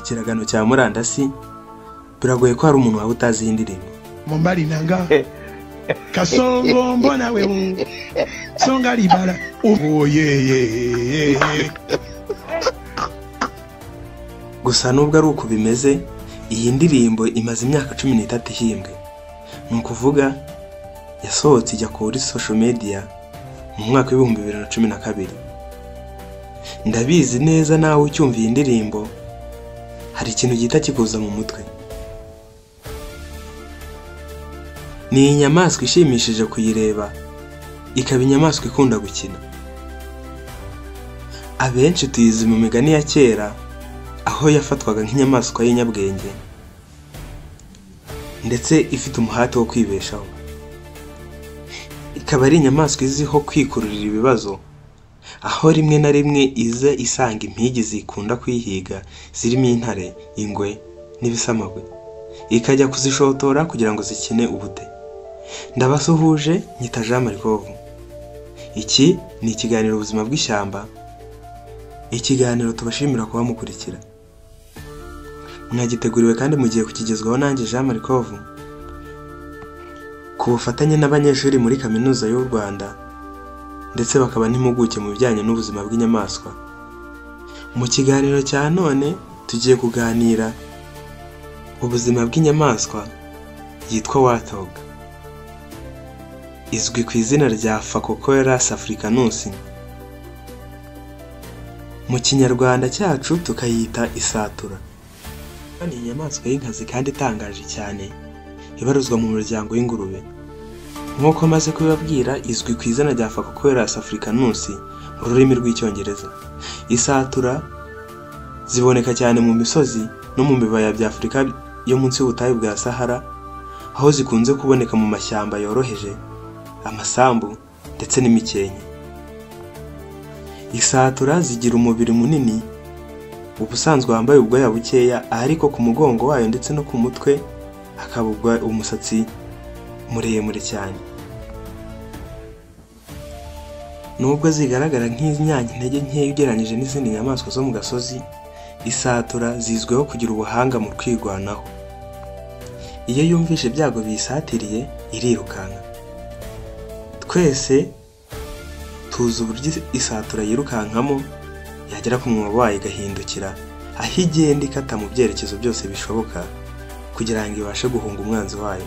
Ikiragano cya murandasi, biragoye ko hari umuntu waba utazi iyi ndirimbo. Mobali nanga Kasongo mbona wewe songa libala oh ye. Gusa nubwo ari uko bimeze, iyi ndirimbo imaze imyaka 13 ihimbwe. Ni ukuvuga yasohotse ijya kuri social media mu mwaka w'ibihumbi 2012. Ndabizi neza nawe ucyumva iyi ndirimbo hari ikintu gihita kikuza mu mutwe. Ni inyamaswa ishimishije kuyireba, ikaba inyamaswa ikunda gukina. Abenshi tuyizi mu migani ya kera, aho yafatwaga nk'inyamaswa y'inyabwenge ndetse ifite umuhate wo kwibeshaho. Ikaba ari inyamaswa izwiho kwikururira ibibazo, aho rimwe na rimwe iza isanga impigi zikunda kuyihiga zirimo intare, ingwe n'ibisamagwe, ikajya kuzishotora kugira ngo zikine ubute. Ndabasuhuje, nyita Jean Marikovu. Iki ni ikiganiro Ubuzima bw'Ishyamba, ikiganiro tubashimira kuba mukurikira. Mwagiteguriwe kandi mugiye kukigezwaho nanjye Jean Marikovu, ku bufatanye n'abanyeshuri muri Kaminuza y'u Rwanda, ndetse bakaba n'impuguke mu bijyanye n'ubuzima bw'inyamaswa. Mu kiganiro cya none tugiye kuganira ubuzima bw'inyamaswa yitwa warthog, izwi ku izina rya Phacochoerus africanus. Mu Kinyarwanda cyacu tukayita isatura. Ni inyamaswa y'inkazi kandi itangaje cyane, ibarizwa mu muryango w'ingurube. Nk'uko maze kubibabwira, izwi ku izina rya Phacochoerus africanus mu rurimi rw'Icyongereza. Isatura ziboneka cyane mu misozi no mu bibaya bya Afurika yo munsi y'ubutayu bwa Sahara, aho zikunze kuboneka mu mashyamba yoroheje, amasambu ndetse n'imikenke. Isatura zigira umubiri munini, ubusanzwe wambaye ubwoya bukeya, ariko ku mugongo wayo ndetse no ku mutwe hakaba umusatsi muremure cyane. Nubwo zigaragara nk'inyange nkeya ugereranyije n'izindi nyamaswa zo mu gasozi, isatura zizwiho kugira ubuhanga mu kwirwanaho. Iyo yumvishe ibyago biyisatiriye, irirukanka. Twese tuzi uburyo isatura yirukankamo, yagera ku mwobo wayo igahindukira, aho igenda ikata mu byerekezo byose bishoboka kugira ngo ibashe guhunga umwanzi wayo.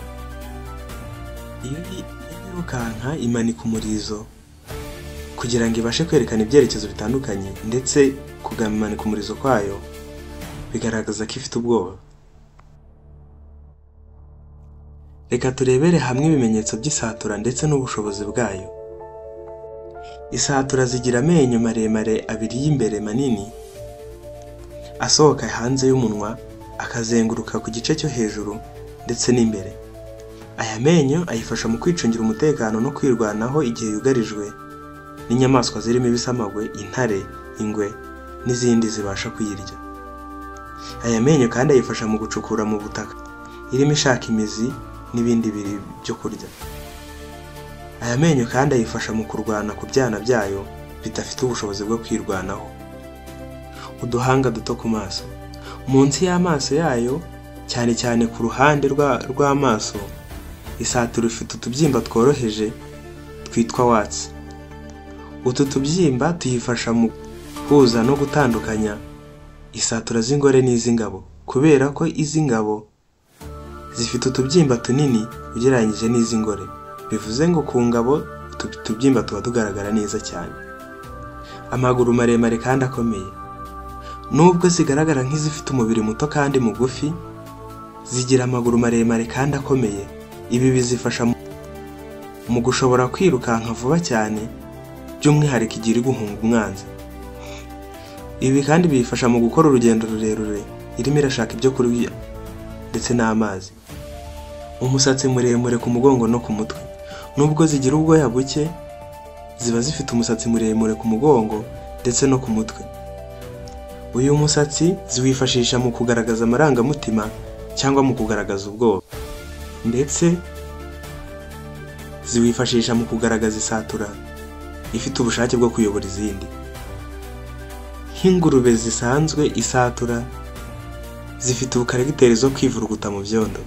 Iyo yirukanka imanika umurizo kugira ngo ibashe kwerekana ibyerekezo bitandukanye, ndetse kumanika umurizo kwayo bigaragaza ko ifite ubwoba. Reka turebere hamwe ibimenyetso by'isatura ndetse n'ubushobozi bwayo. Isatura zigira amenyo maremare abiri y'imbere manini, asohoka hanze y'umunwa akazenguruka ku gice cyo hejuru ndetse n'imbere. Aya menyo ayifasha mu kwicungira umutekano no kwirwanaho igihe yugarijwe n'inyamaswa zirimo ibisamagwe, intare, ingwe n'izindi zibasha kuyirya. Aya menyo kandi ayifasha mu gucukura mu butaka irimo ishaka imizi n'ibindi biri byo kurya. Aya menyo kandi ayifasha mu kurwana ku byana byayo bidafite ubushobozi bwo kwirwanaho. Uduhanga duto ku maso. Munsi y'amaso yayo, cyane cyane ku ruhande rw'amaso, isatura ifite utubyimba tworoheje twitwa watsi. Utu tubyimba tuyifasha mu guhuza no gutandukanya isatura z'ingore n'iz'ingabo, kubera ko iz'ingabo zifite utubyimba tunini ugereranyije n'iz'ingore. Bivuze ngo ku ngabo utu tubyimba tuba tugaragara neza cyane. Amaguru maremare kandi akomeye. Nubwo zigaragara nk'izifite umubiri muto kandi mugufi, zigira amaguru maremare kandi akomeye. Ibi bizifasha mu gushobora kwirukanka vuba cyane, by'umwihariko igihe iri guhunga umwanzi. Ibi kandi biyifasha mu gukora urugendo rurerure irimo irashaka ibyo kurya ndetse n'amazi. Umusatsi muremure ku mugongo no ku mutwe. Nubwo zigira ubwoya buke, ziba zifite umusatsi muremure ku mugongo ndetse no ku mutwe. Uyu musatsi ziwifashisha mu kugaragaza amarangamutima cyangwa mu kugaragaza ubwoba, ndetse ziwifashisha mu kugaragaza isatura ifite ubushake bwo kuyobora izindi. Nk'ingurube zisanzwe, isatura zifite ubukaragiteri zo kwivuruguta mu byondo.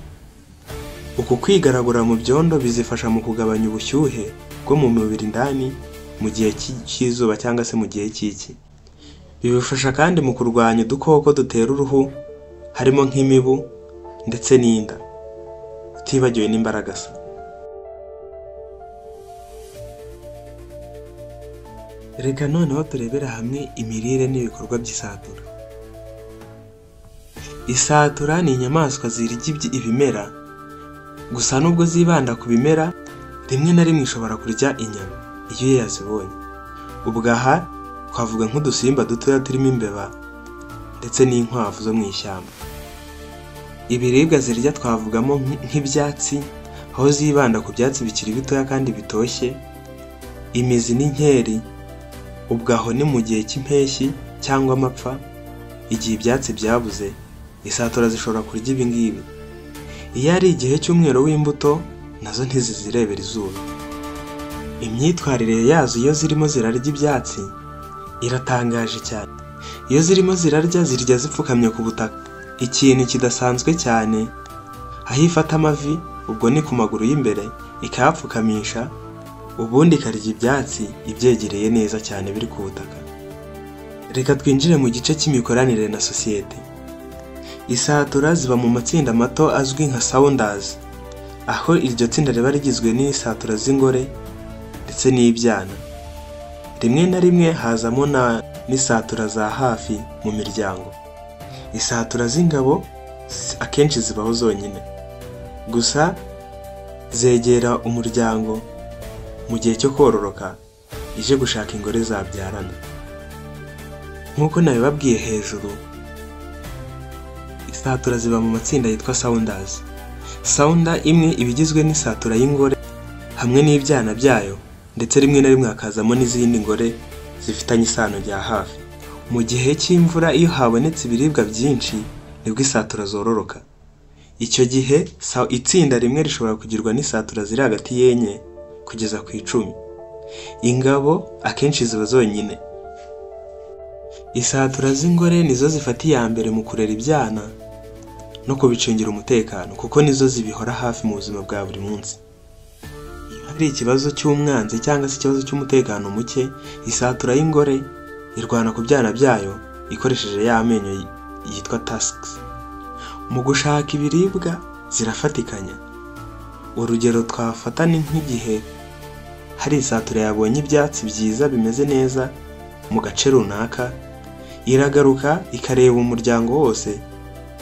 Uku kwigaragura mu byondo bizifasha mu kugabanya ubushyuhe bwo mu mubiri indani mu gihe cy'izuba cyangwa se mu gihe cy'iki. Bibifasha kandi mu kurwanya udukoko dutera uruhu harimo nk'imibu ndetse n'inda, utibagiwe n'imbaragasa. Reka noneho turebere hamwe imirire n'ibikorwa by'isatura. Isatura ni inyamaswa zirya ibimera, gusa nubwo zibanda ku bimera, rimwe na rimwe ishobora kurya inyama iyo yazibonye. Ubwo aha twavuga nk'udusimba dutoya turimo imbeba ndetse n'inkwavu zo mu ishyamba. Ibiribwa zirya twavugamo nk'ibyatsi, aho zibanda ku byatsi bikiri bitoya kandi bitoshye, imizi n'inkeri. Ubwo aho ni mu gihe cy'impeshyi cyangwa amapfa, igihe ibyatsi byabuze, isatura zishobora kurya ibi ngibi. Iyo ari igihe cy'umwero w'imbuto, nazo ntizizirebera izuba. Imyitwarire yazo iyo zirimo zirarya ibyatsi iratangaje cyane. Iyo zirimo zirarya, zirya zipfukamye ku butaka, ikintu kidasanzwe cyane, aho ifata amavi, ubwo ni ku maguru y'imbere, ikayapfukamisha, ubundi ikarya ibyatsi ibyegereye neza cyane biri ku butaka. Reka twinjire mu gice cy'imikoranire na sosiyete. Isatura ziba mu matsinda mato azwi nka sounders, aho iryo tsinda riba rigizwe n'isatura z'ingore ndetse n'ibyana. Rimwe na rimwe hazamo n'isatura za hafi mu miryango. Isatura z'ingabo akenshi zibaho zonyine, gusa zegera umuryango mu gihe cyo kororoka ije gushaka ingore zabyarana. Nk'uko nabibabwiye hejuru, isatura ziba mu matsinda yitwa sounders. Sounder imwe iba igizwe n'isatura y'ingore hamwe n'ibyana byayo, ndetse rimwe na rimwe hakazamo n'izindi ngore zifitanye isano rya hafi. Mu gihe cy'imvura iyo habonetse ibiribwa byinshi nibwo isatura zororoka. Icyo gihe itsinda rimwe rishobora kugirwa n'isatura ziri hagati y'enye kugeza ku 10. Ingabo akenshi ziba zonyine. Isatura z'ingore nizo zifata iya mbere mu kurera ibyana no kubicungira umutekano, kuko nizo zibihora hafi mu buzima bwa buri munsi. Iyo hari ikibazo cy'umwanzi cyangwa se ikibazo cy'umutekano muke, isatura y'ingore irwana ku byana byayo ikoresheje ya menyo yitwa tusks. Mu gushaka ibiribwa zirafatikanya. Urugero twafata ni nk'igihe hari isatura yabonye ibyatsi byiza bimeze neza mu gace runaka, iragaruka ikareba umuryango wose,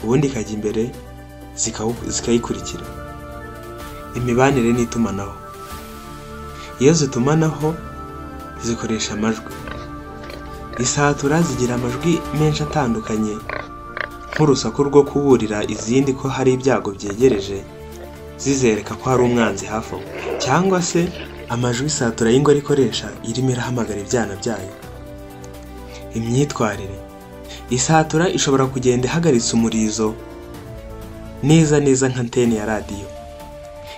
ubundi ikajya imbere zikayikurikira. Imibanire n'itumanaho. Iyo zitumanaho zikoresha amajwi. Isatura zigira amajwi menshi atandukanye, nk'urusaku rwo kuburira izindi ko hari ibyago byegereje, zizereka ko hari umwanzi hafi aho, cyangwa se amajwi isatura y'ingore ikoresha irimo irahamagara ibyana byayo. Imyitwarire. Isatura ishobora kugenda ihagaritse umurizo neza neza nka antene ya radiyo.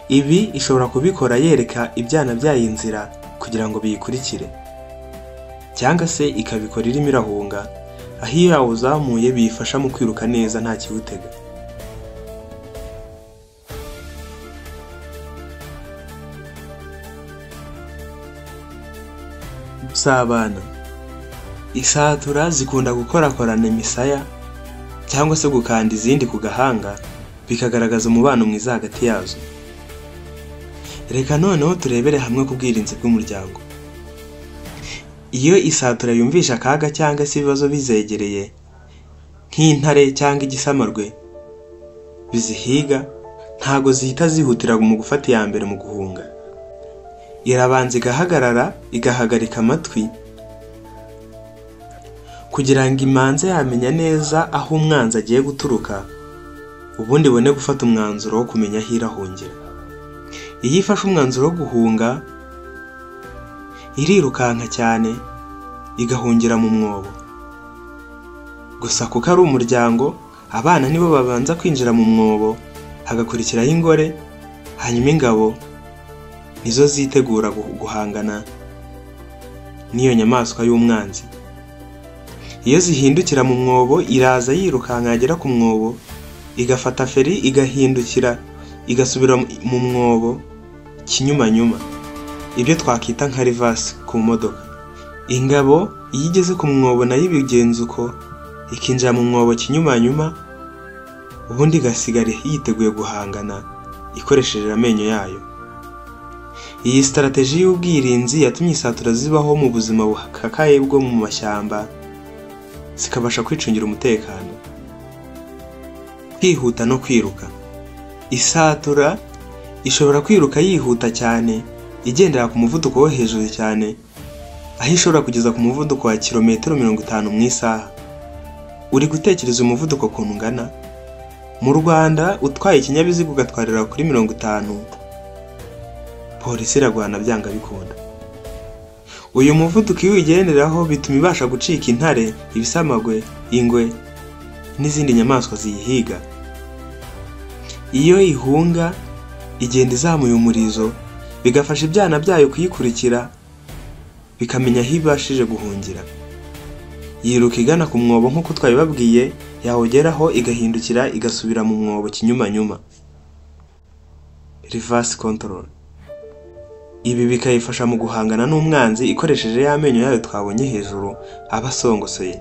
Ibi ishobora kubikora yereka ibyana byayo inzira kugira ngo biyikurikire, cyangwa se ikabikora irimo irahunga, aho iyo yawuzamuye biyifasha mu kwiruka neza nta kiwutega. Gusabana. Isatura zikunda gukorakorana imisaya cyangwa se gukanda izindi ku gahanga, bikagaragaza umubano mwiza hagati yazo. Reka noneho turebere hamwe ku bwirinzi bw'umuryango. Iyo isatura yumvisha akaga cyangwa se ibibazo bizegereye, nk'intare cyangwa igisamarwe bizihiga, ntago zihita zihutira mu gufata iya mbere mu guhunga. Irabanza igahagarara, igahagarika amatwi kugira ngo imanze yamenya neza aho umwanzi agiye guturuka, ubundi ibone gufata umwanzuro wo kumenya aho irahungira. Iyo ifashe umwanzuro wo guhunga, irirukanka cyane igahungira mu mwobo. Gusa kuko ari umuryango, abana nibo babanza kwinjira mu mwobo, hagakurikiraho ingore, hanyuma ingabo nizo zitegura guhangana n'iyo nyamaswa y'umwanzi. Iyo zihindukira mu mwobo, iraza yirukanka, yagera ku mwobo igafata feri, igahindukira igasubira mu mwobo kinyumanyuma, ibyo twakita nka reverse ku modoka. Ingabo iyo igeze ku mwobo nayo ibigenza uko, ikinjira mu mwobo kinyumanyuma, ubundi igasigara yiteguye guhangana ikoresheje amenyo yayo. Iyi strategy y'ubwirinzi yatumye isatura zibaho mu buzima bukakaye bwo mu mashyamba, zikabasha kwicungira umutekano. Kwihuta no kwiruka. Isatura ishobora kwiruka yihuta cyane, igendera ku muvuduko wo hejuru cyane, aho ishobora kugeza ku muvuduko wa kilometero 50 mu isaha. Uri gutekereza umuvuduko ukuntu ungana? Mu Rwanda utwaye ikinyabiziga ugatwarira kuri 50, polisi iragwana byanga bikunda. Uyu muvuduko iyo uyigenderaho bituma ibasha gucika intare, ibisamagwe, ingwe n'izindi nyamaswa ziyihiga. Iyo ihunga igenda izamuye umurizo, bigafasha ibyana byayo kuyikurikira, bikamenya aho ibashije guhungira. Yiruka igana ku mwobo nk'uko twabibabwiye, yawugeraho igahindukira igasubira mu mwobo kinyumanyuma, reverse control. Ibi bikayifasha mu guhangana n'umwanzi ikoresheje ya menyo yayo twabonye hejuru aba asongosoye.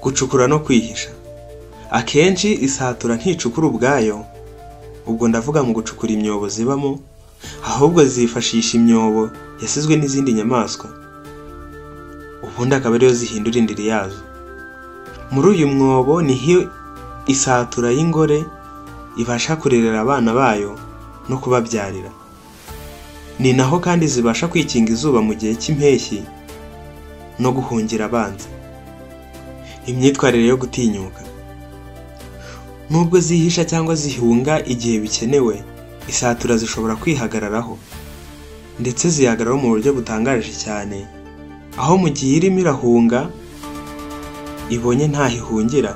Gucukura no kwihisha. Akenshi isatura nticukura ubwayo, ubwo ndavuga mu gucukura imyobo zibamo, ahubwo zifashisha imyobo yasizwe n'izindi nyamaswa, ubundi akaba ariyo zihindura indiri yazo. Muri uyu mwobo niho isatura y'ingore ibasha kurerera abana bayo no kubabyarira. Ni naho kandi zibasha kwikinga izuba mu gihe cy'impeshyi no guhungira abanzi. Imyitwarire yo gutinyuka. Nubwo zihisha cyangwa zihunga igihe bikenewe, isatura zishobora kwihagararaho, ndetse zihagararaho mu buryo butangaje cyane, aho mu gihe irimo irahunga ibonye ntaho ihungira,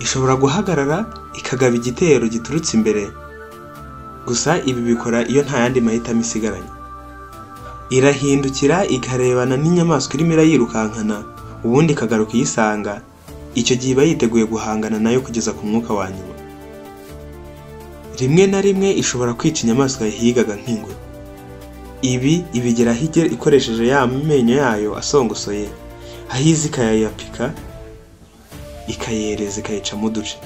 ishobora guhagarara ikagaba igitero giturutse imbere. Gusa ibi bikora iyo nta yandi mahitamo isigaranye. Irahindukira ikarebana n'inyamaswa irimo irayirukankana, ubundi ikagaruka iyisanga. Icyo gihe iba yiteguye guhangana nayo kugeza ku mwuka wa nyuma. Rimwe na rimwe ishobora kwica inyamaswa yahigaga nk'ingwe. Ibi ibigeraho ikoresheje ya menyo yayo asongosoye, aho iza ikayayapika, ikayereza, ikayicamo uduce.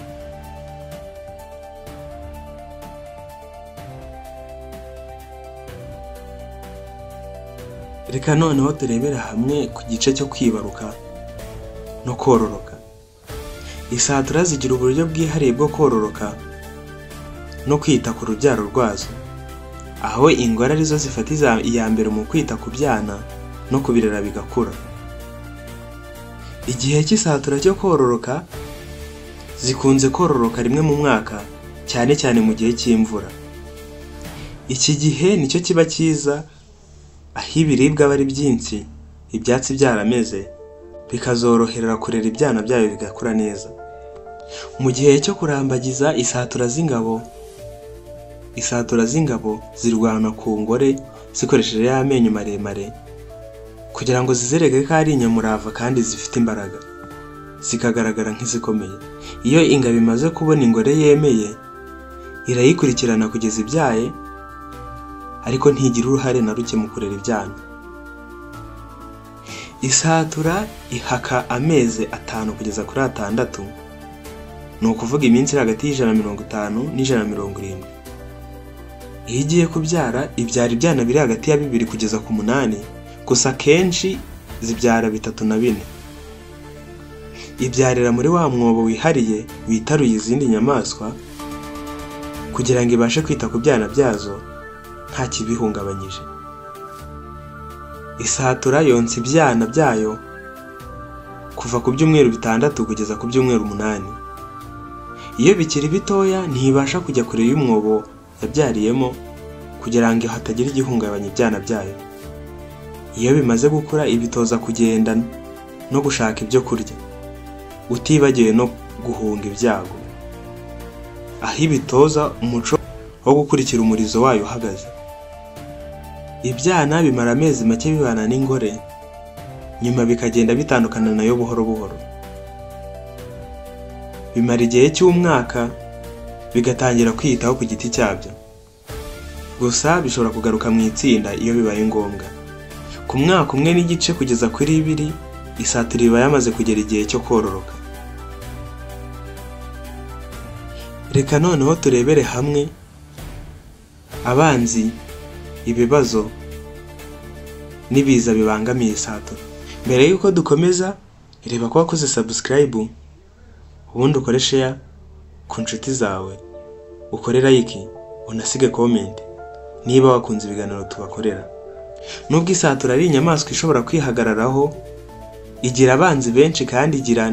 Reka noneho turebera hamwe ku gice cyo kwibaruka no kororoka. Isatura zigira uburyo bwihariye bwo kororoka no kwita ku rubyaro rwazo, aho ingore arizo zifata iya mbere mu kwita ku byana no kubirera bigakura. Igihe cy'isatura cyo kororoka, zikunze kororoka rimwe mu mwaka, cyane cyane mu gihe cy'imvura. Iki gihe nicyo kiba cyiza, aho ibiribwa aba ari byinshi, ibyatsi byarameze, bikazoroherera kurera ibyana byayo bigakura neza. Mu gihe cyo kurambagiza, isatura z'ingabo zirwana ku ngore zikoresheje ya menyo maremare, kugira ngo zizereke ko ari inyamurava kandi zifite imbaraga, zikagaragara nk'izikomeye. Iyo ingabo imaze kubona ingore yemeye, irayikurikirana kugeza ibyaye, ariko ntigira uruhare na ruke mu kurera ibyana. Isatura ihaka amezi 5 kugeza kuri 6, ni ukuvuga iminsi iri hagati y'150 n'170. Iyo igiye kubyara, ibyara ibyana biri hagati ya 2 kugeza ku 8, gusa akenshi zibyara 3 na 4. Ibyarira muri wa mwobo wihariye witaruye izindi nyamaswa, kugira ngo ibashe kwita ku byana byazo nta kibihungabanyije. Isatura yonsa ibyana byayo kuva ku byumweru 6 kugeza ku byumweru 8. Iyo bikiri bitoya ntibasha kujya kure y'umwobo yabyariyemo kugira ngo hatagira igihungabanya ibyana byayo. Iyo bimaze gukura ibitoza kugenda no gushaka ibyo kurya, utibagiwe no guhunga ibyago, aho ibitoza umuco wo gukurikira umurizo wayo uhagaze. Ibyana bimara amezi make bibana n'ingore, nyuma bikagenda bitandukana nayo buhoro buhoro. Bimara igihe cy'umwaka bigatangira kwiyitaho ku giti cyabyo, gusa bishobora kugaruka mu itsinda iyo bibaye ngombwa. Ku mwaka 1.5 kugeza kuri 2, isatura iba yamaze kugera igihe cyo kororoka. Reka noneho turebere hamwe abanzi, ibibazo n'ibiza bibangamiye isatura. Mbere y'uko dukomeza, reba ko wakoze subscribe, ubundi ukore share ku nshuti zawe, ukore like, unasige comment niba wakunze ibiganiro tubakorera. Nubwo isatura ari inyamaswa ishobora kwihagararaho, igira abanzi benshi kandi igira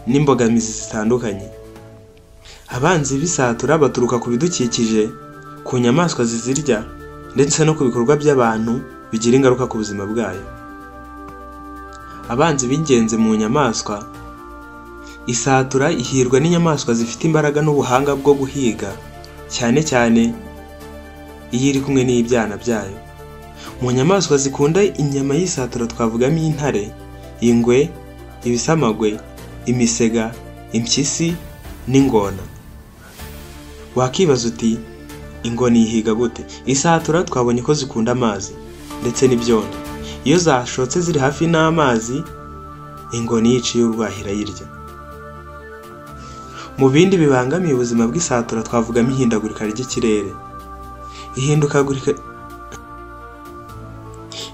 n'imbogamizi zitandukanye. Abanzi b'isatura baturuka ku bidukikije, ku nyamaswa zizirya, ndetse no ku bikorwa by'abantu bigira ingaruka ku buzima bwayo. Abanzi b'ingenzi mu nyamaswa: isatura ihirwa n'inyamaswa zifite imbaraga n'ubuhanga bwo guhiga, cyane cyane iyo iri kumwe n'ibyana byayo. Mu nyamaswa zikunda inyama y'isatura twavugamo intare, ingwe, ibisamagwe, imisega, impyisi n'ingona. Wakibaza uti ingona iyihiga gute? Isatura twabonye ko zikunda amazi ndetse n'ibyondo. Iyo zashotse ziri hafi n'amazi, ingona iyo iciye urwaho irayirya. Mu bindi bibangamiye ubuzima bw'isatura twavugamo ihindagurika ry'ikirere.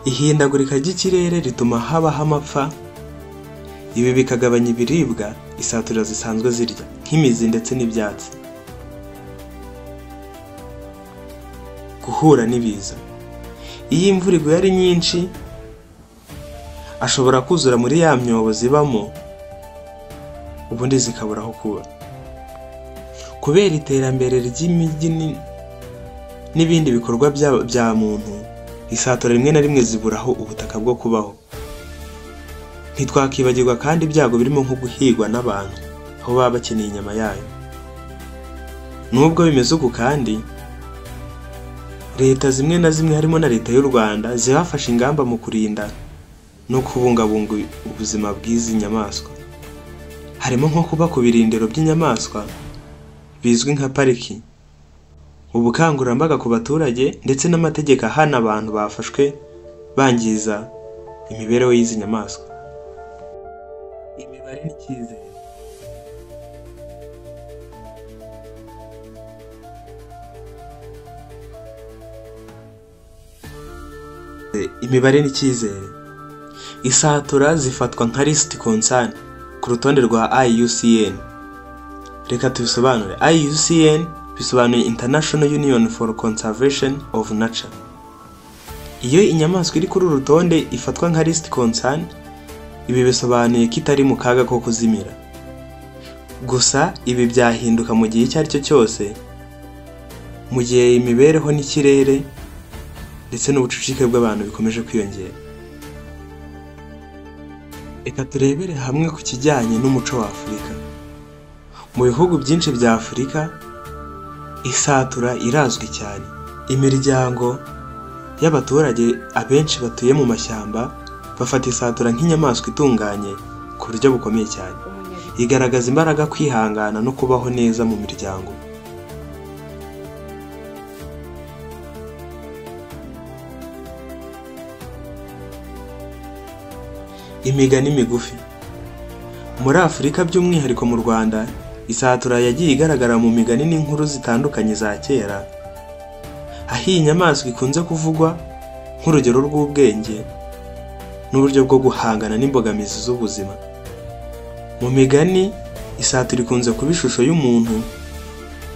Ihindagurika ry'ikirere rituma habaho amapfa, ibi bikagabanya ibiribwa isatura zisanzwe zirya nk'imizi ndetse n'ibyatsi. Guhura n'ibiza: iyo imvura iguye ari nyinshi, ashobora kuzura muri ya myobo zibamo, ubundi zikabura aho kuba. Kubera iterambere ry'imijyi n'ibindi bikorwa bya muntu, isatura rimwe na rimwe ziburaho ubutaka bwo kubaho. Ntitwakibagirwa kandi ibyago birimo nko guhigwa n'abantu aho baba bakeneye inyama yayo. Nubwo bimeze uku kandi, leta zimwe na zimwe harimo na leta y'u Rwanda zibafashe ingamba mu kurinda no kubungabunga ubuzima bw'izi nyamaswa. Harimo nko kuba ku birindiro by'inyamaswa bizwi nka pariki, ubukangurambaga ku baturage ndetse n'amategeko ahana abantu bafashwe bangiza imibereho y'izi nyamaswa. Imibare n'icyizere: Imibare n'icyizere. Isatura zifatwa nka least concern ku rutonde rwa IUCN. Reka tubisobanure. IUCN bisobanuye International Union for Conservation of Nature. Iyo inyamaswa iri kuri uru rutonde ifatwa nka least concern, ibi bisobanuye ko itari mu kaga ko kuzimira. Gusa ibi byahinduka mu gihe icyo ari cyo cyose, mu gihe imibereho n'ikirere ndetse n'ubucucike bw'abantu bikomeje kwiyongera. Reka turebere hamwe ku kijyanye n'umuco wa Afurika. Mu bihugu byinshi bya Afurika, isatura irazwi cyane. Imiryango y'abaturage abenshi batuye mu mashyamba bafata isatura nk'inyamaswa itunganye ku buryo bukomeye cyane. Igaragaza imbaraga, kwihangana no kubaho neza mu miryango. Imigani migufi. Muri Afurika by'umwihariko mu Rwanda, isatura yagiye igaragara mu migani n'inkuru zitandukanye za kera, aho iyi nyamaswa ikunze kuvugwa nk'urugero rw'ubwenge n'uburyo bwo guhangana n'imbogamizi z'ubuzima. Mu migani, isatura ikunze kuba ishusho y'umuntu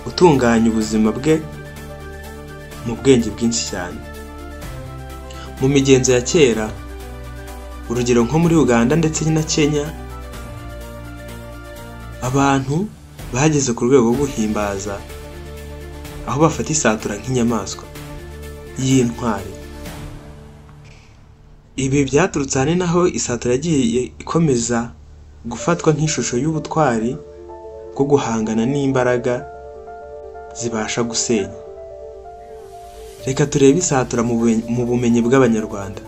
utunganya ubuzima bwe mu bwenge bwinshi cyane. Mu migenzo ya kera, urugero nko muri Uganda ndetse na Kenya, abantu bageze ku rwego rwo guhimbaza aho bafata isatura nk'inyamaswa y'intwari. Ibi byaturutse ahanini aho isatura yagiye ikomeza gufatwa nk'ishusho y'ubutwari bwo guhangana n'imbaraga zibasha gusenya. Reka turebe isatura mu bumenyi bw'Abanyarwanda.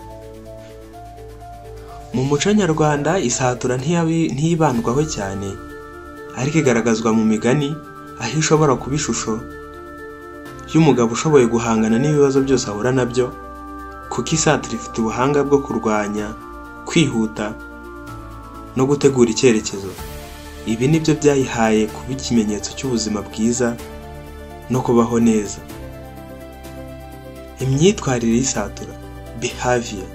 Mu muco nyarwanda isatura ntiyibandwaho cyane, ariko igaragazwa mu migani aho ishobora kuba ishusho y'umugabo ushoboye guhangana n'ibibazo byose ahura nabyo, kuko isatura ifite ubuhanga bwo kurwanya, kwihuta no gutegura icyerekezo. Ibi nibyo byayihaye kuba ikimenyetso cy'ubuzima bwiza no kubaho neza. Imyitwarire y'isatura, behavior.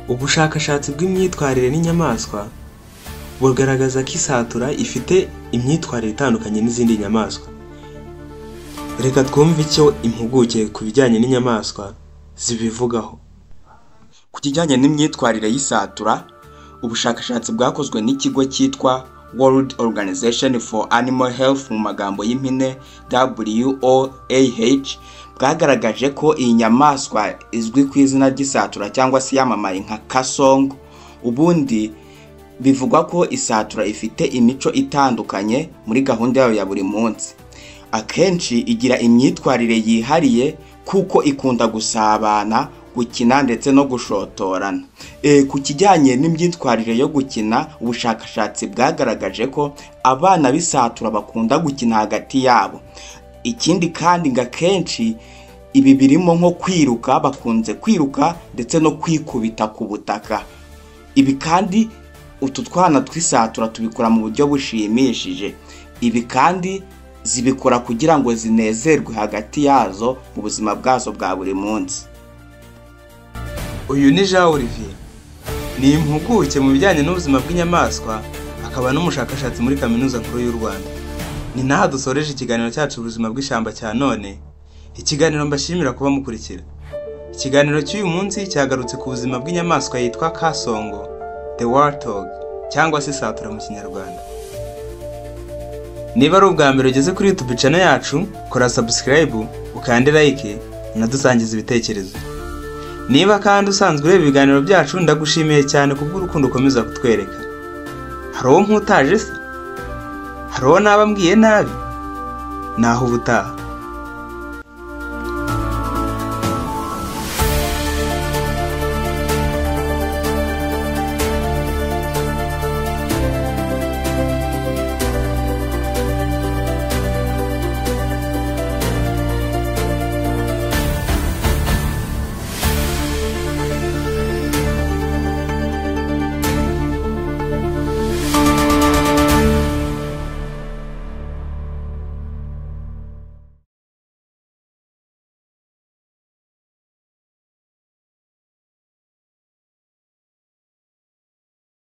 Ubushakashatsi bw'imyitwarire n'inyamaswa bugaragaza ko isatura ifite imyitwarire itandukanye n'izindi nyamaswa. Reka twumve icyo impuguke ku bijyanye n'inyamaswa zibivugaho. Ku kijyanye n'imyitwarire y'isatura, ubushakashatsi bwakozwe n'ikigo cyitwa World Organization for Animal Health, mu magambo y'impine WOAH, bwagaragaje ko iyi nyamaswa izwi ku izina ry'isatura cyangwa se yamamaye nka Kasongo. Ubundi bivugwa ko isatura ifite imico itandukanye muri gahunda yayo ya buri munsi. Akenshi igira imyitwarire yihariye kuko ikunda gusabana, gukina ndetse no gushotorana. Ku kijyanye n'imyitwarire yo gukina, ubushakashatsi bwagaragaje ko abana b'isatura bakunda gukina hagati yabo. Ikindi kandi ngo akenshi ibi birimo nko kwiruka, bakunze kwiruka ndetse no kwikubita ku butaka. Ibi kandi utu twana tw'isatura tubikora mu buryo bushimishije. Ibi kandi zibikora kugira ngo zinezerwe hagati yazo mu buzima bwazo bwa buri munsi. Uyu ni Jean Olivier, ni impuguke mu bijyanye n'ubuzima bw'inyamaswa, akaba n'umushakashatsi muri Kaminuza Nkuru y'u Rwanda. Ni naha dusoreje ikiganiro cyacu Ubuzima bw'Ishyamba cya none, ikiganiro mbashimira kuba mukurikira. Ikiganiro cy'uyu munsi cyagarutse ku buzima bw'inyamaswa yitwa Kasongo, the warthog, cyangwa se isatura mu Kinyarwanda. Niba ari ubwa mbere ugeze kuri YouTube channel yacu, kora subscribe, ukande like, unadusangize ibitekerezo. Niba kandi usanzwe ureba ibiganiro byacu, ndagushimiye cyane kubw'urukundo ukomeza kutwereka. Hari uwo mputaje se? Hari uwo naba mbwiye nabi? Naho ubutaha.